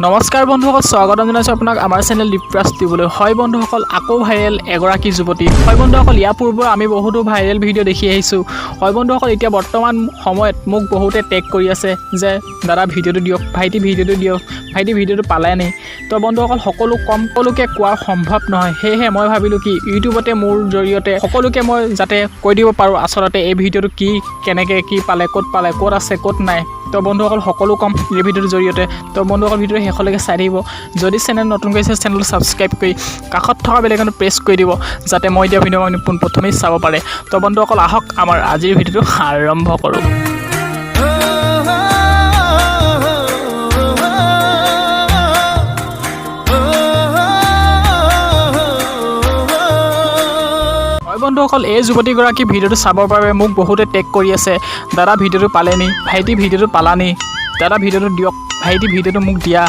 নমস্কাৰ বন্ধুসকল, স্বাগতম জনাইছোঁ আপোনাক আমাৰ চেনেল দীপ্ৰাজ টিউবলৈ। হয় বন্ধুসকল, আকৌ ভাইৰেল এগৰাকী যুৱতী। হয় বন্ধুসকল, ইয়াৰ পূৰ্বে আমি বহুতো ভাইৰেল ভিডিঅ' দেখি আহিছোঁ। হয় বন্ধুসকল, এতিয়া বৰ্তমান সময়ত মোক বহুতে টেগ কৰি আছে যে দাদা, ভিডিঅ'টো দিয়ক, ভাইটি, ভিডিঅ'টো দিয়ক, ভাইটি, ভিডিঅ'টো পালে নি? তো বন্ধুসকল, সকলো কম সকলোকে কোৱা সম্ভৱ নহয়। সেয়েহে মই ভাবিলোঁ কি ইউটিউবতে মোৰ জৰিয়তে সকলোকে মই যাতে কৈ দিব পাৰোঁ, আচলতে এই ভিডিঅ'টো কি, কেনেকৈ, কি পালে, ক'ত পালে, ক'ত আছে, ক'ত নাই। তো বন্ধুসকল, সকলো কম এই ভিডিঅ'টোৰ জৰিয়তে। তো বন্ধুসকল, ভিডিঅ'টো শেষলৈকে চাই থাকিব। যদি চেনেল নতুনকৈ আছে, চেনেলটো ছাবস্ক্ৰাইব কৰি কাষত থকা বেল আইকনটো প্ৰেছ কৰি দিব, যাতে মই দিয়া ভিডিঅ' আপুনি পোনপ্ৰথমেই চাব পাৰে। তো বন্ধুসকল, আহক আমাৰ আজিৰ ভিডিঅ'টো আৰম্ভ কৰোঁ। হয় বন্ধুসকল, এই যুৱতীগৰাকী ভিডিঅ'টো চাবৰ বাবে মোক বহুতে টেগ কৰি আছে, দাদা, ভিডিঅ'টো পালেনি? ভাইটি, ভিডিঅ'টো পালানি? দাদা, ভিডিঅ'টো দিয়ক। ভাইটি, ভিডিঅ'টো মোক দিয়া।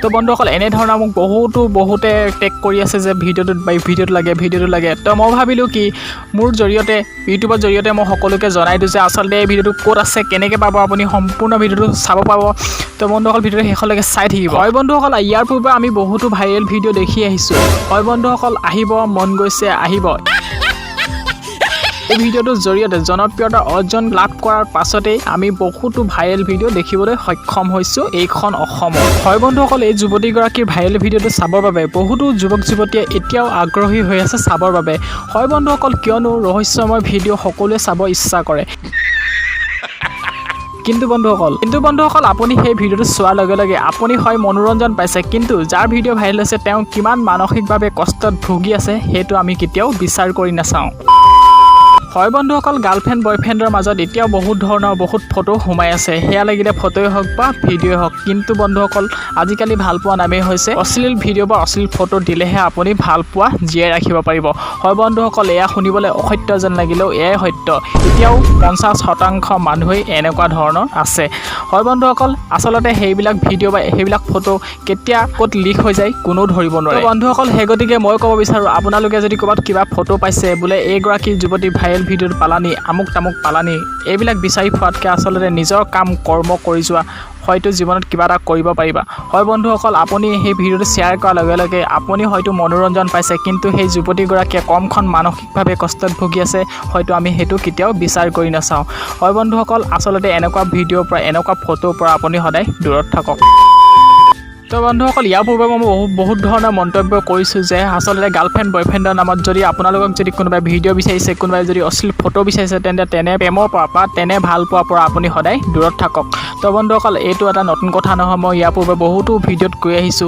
তো বন্ধুসকল, এনেধৰণৰ মোক বহুতো বহুতে টেগ কৰি আছে যে ভিডিঅ'টোত বা ভিডিঅ'টো লাগে, ভিডিঅ'টো লাগে। তো মই ভাবিলোঁ কি মোৰ জৰিয়তে, ইউটিউবৰ জৰিয়তে মই সকলোকে জনাই দিওঁ যে আচলতে এই ভিডিঅ'টো ক'ত আছে, কেনেকৈ পাব, আপুনি সম্পূৰ্ণ ভিডিঅ'টো চাব পাব। তো বন্ধুসকল, ভিডিঅ'টো শেষলৈকে চাই থাকিব। হয় বন্ধুসকল, ইয়াৰ পূৰ্বে আমি বহুতো ভাইৰেল ভিডিঅ' দেখি আহিছোঁ। হয় বন্ধুসকল, আহিব মন গৈছে আহিব, এই ভিডিঅ'টোৰ জৰিয়তে জনপ্ৰিয়তা অৰ্জন লাভ কৰাৰ পাছতেই আমি বহুতো ভাইৰেল ভিডিঅ' দেখিবলৈ সক্ষম হৈছোঁ এইখন অসমত। হয় বন্ধুসকল, এই যুৱতীগৰাকীৰ ভাইৰেল ভিডিঅ'টো চাবৰ বাবে বহুতো যুৱক যুৱতীয়ে এতিয়াও আগ্ৰহী হৈ আছে চাবৰ বাবে। হয় বন্ধুসকল, কিয়নো ৰহস্যময় ভিডিঅ' সকলোৱে চাব ইচ্ছা কৰে। কিন্তু বন্ধুসকল, আপুনি সেই ভিডিঅ'টো চোৱাৰ লগে লগে আপুনি হয় মনোৰঞ্জন পাইছে, কিন্তু যাৰ ভিডিঅ' ভাইৰেল হৈছে, তেওঁ কিমান মানসিকভাৱে কষ্টত ভুগি আছে, সেইটো আমি কেতিয়াও বিচাৰ কৰি নাচাওঁ। হয় বন্ধুসকল, গাৰ্লফ্ৰেণ্ড বয়ফ্ৰেণ্ডৰ মাজত এতিয়াও বহুত ধৰণৰ বহুত ফটো সোমাই আছে, সেয়া লাগিলে ফটোই হওক বা ভিডিঅ'ই হওক। কিন্তু বন্ধুসকল, আজিকালি ভাল পোৱা নামেই হৈছে অশ্লীল ভিডিঅ' বা অশ্লীল ফটো দিলেহে আপুনি ভাল পোৱা জীয়াই ৰাখিব পাৰিব। হয় বন্ধুসকল, এয়া শুনিবলৈ অসত্য যেন লাগিলেও এয়াই সত্য। এতিয়াও 50% মানুহেই এনেকুৱা ধৰণৰ আছে। হয় বন্ধুসকল, আচলতে সেইবিলাক ভিডিঅ' বা সেইবিলাক ফটো কেতিয়া ক'ত লিক হৈ যায়, কোনেও ধৰিব নোৱাৰে। বন্ধুসকল, সেই গতিকে মই ক'ব বিচাৰোঁ, আপোনালোকে যদি ক'ৰবাত কিবা ফটো পাইছে, বোলে এইগৰাকী যুৱতী ভাইৰেল ভিডিঅ'টো পালানি, আমুক তামুক পালানি, এইবিলাক বিচাৰি ফুৰাতকৈ আচলতে নিজৰ কাম কৰ্ম কৰি যোৱা, হয়তো জীৱনত কিবা এটা কৰিব পাৰিবা। হয় বন্ধুসকল, আপুনি সেই ভিডিঅ'টো শ্বেয়াৰ কৰাৰ লগে লগে আপুনি হয়তো মনোৰঞ্জন পাইছে, কিন্তু সেই যুৱতীগৰাকীয়ে কমখন মানসিকভাৱে কষ্টত ভুগি আছে, হয়তো আমি সেইটো কেতিয়াও বিচাৰ কৰি নাচাওঁ। হয় বন্ধুসকল, আচলতে এনেকুৱা ভিডিঅ'ৰ পৰা, এনেকুৱা ফটোৰ পৰা আপুনি সদায় দূৰত থাকক। তো বন্ধুসকল, ইয়াৰ পূৰ্বে মই বহুত বহুত ধৰণৰ মন্তব্য কৰিছোঁ যে আচলতে গাৰ্লফ্ৰেণ্ড বয়ফ্ৰেণ্ডৰ নামত যদি আপোনালোকক যদি কোনোবাই ভিডিঅ' বিচাৰিছে, কোনোবাই যদি অশ্লীল ফটো বিচাৰিছে, তেন্তে তেনে প্ৰেমৰ পৰা বা তেনে ভাল পোৱাৰ পৰা আপুনি সদায় দূৰত থাকক। তো বন্ধুসকল, এইটো এটা নতুন কথা নহয়, মই ইয়াৰ পূৰ্বে বহুতো ভিডিঅ'ত কৈ আহিছোঁ।